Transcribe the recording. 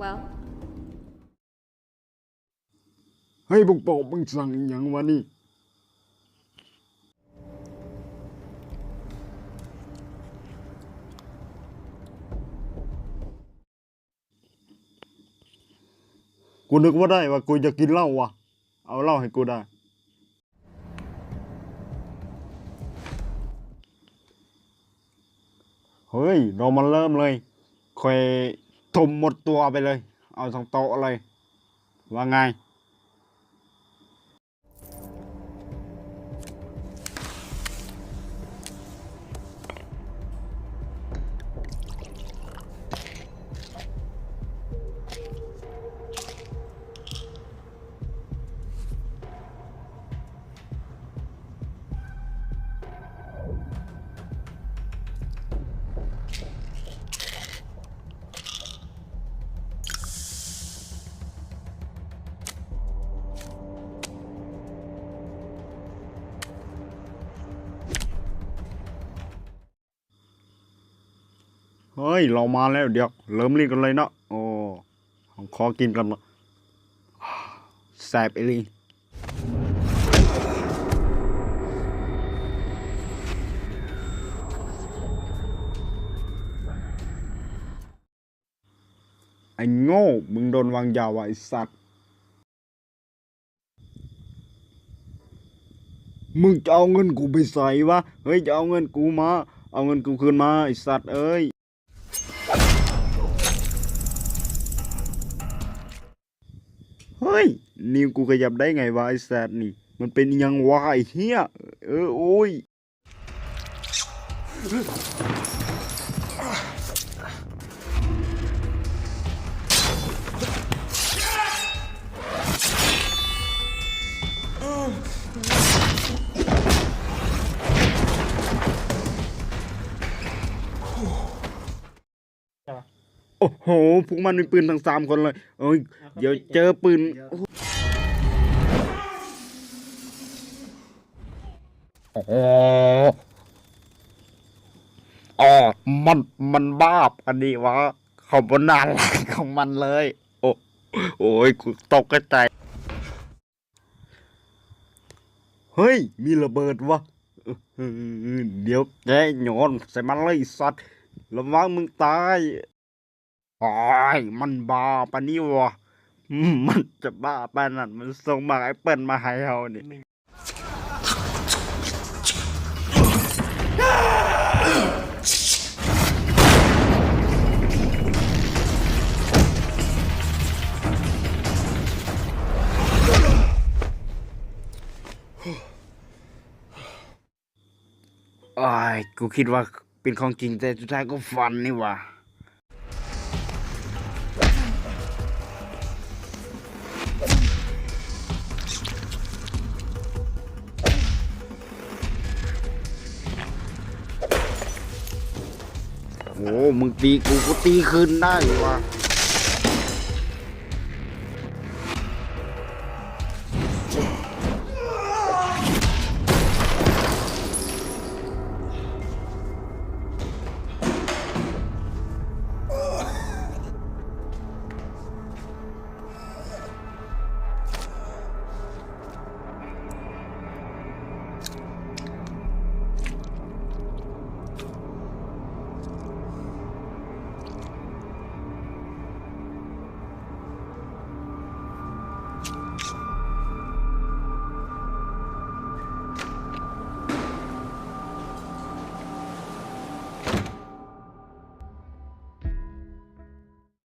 Well, ເຮີ້ຍ ບົກປອກ ມຶງສັ່ງອີ່ຫຍັງວະນີ້? ກູນຶກບໍ່ໄດ້ວ່າກູຢາກກິນເຫຼົ້າວະ, ເອົາເຫຼົ້າໃຫ້ກູໄດ້. ເຮີ້ຍ ລອງມາເລີ່ມເລີຍ, ຂ້ອຍຖົມໝົດຕົວໄປເລີຍ, ເອົາທັງໂຕະເລີຍ, ວ່າງ່າຍ. ເຮີ້ຍ ເຫຼົ້າມາແລ້ວ, ດຽວເລີ່ມຫຼິ້ນກັນເລີຍເນາະ. ໂອ້ ຂໍກິນກ່ອນເນາະ, ແຊບອີ່ຫຼີ. ໄອ້ໂງ່ ມຶງໂດນວາງຢາວ່າ ໄອ້ສັດ. ມຶງຈະເອົາເງິນກູໄປໃສວະ? ເຮີ້ຍ ຈະເອົາເງິນກູມາ, ເອົາເງິນກູຄືນມາ ໄອ້ສັດເອີຍ. ເຮີ້ຍ ນິ້ວກູຂະຫຍັບໄດ້ໄງວະ ໄອ້ສັດນີ້? ມັນເປັນອີ່ຫຍັງວະ ໄອ້ເຫ້ຍ? ເອີ ໂອ້ຍ. ໂອ້ໂຫ ພວກມັນມີປືນທັງສາມຄົນເລີຍ. ໂອ້ຍ ດຽວເຈີປືນ. ໂອ້ ມັນ ມັນບ້າປານນີ້ຫວາ? ເຂົາບໍ່ໜ້າລາຍຂອງມັນເລີຍ. ໂອ້ ໂອ້ຍ ກູຕົກໃຈ. ເຮີ້ຍ ມີລະເບີດວະ. ດຽວແກໂຍນໃສ່ມັນເລີຍ ໄອ້ສັດ, ລະວັງມຶງຕາຍ. ໂອ້ຍ ມັນບ້າປານນີ້ຫວາ? ມັນຈະບ້າປານນັ້ນ, ມັນສົ່ງໝາກແອັບເປິນມາໃຫ້ເຮົານີ້. ໂອ້ຍ ກູຄິດວ່າເປັນຂອງຈິງ, ແຕ່ສຸດທ້າຍກໍຝັນນີ້ຫວ່າ. ໂອ້ ມຶງຕີກູ ກູຕີຄືນໄດ້ຫວາ?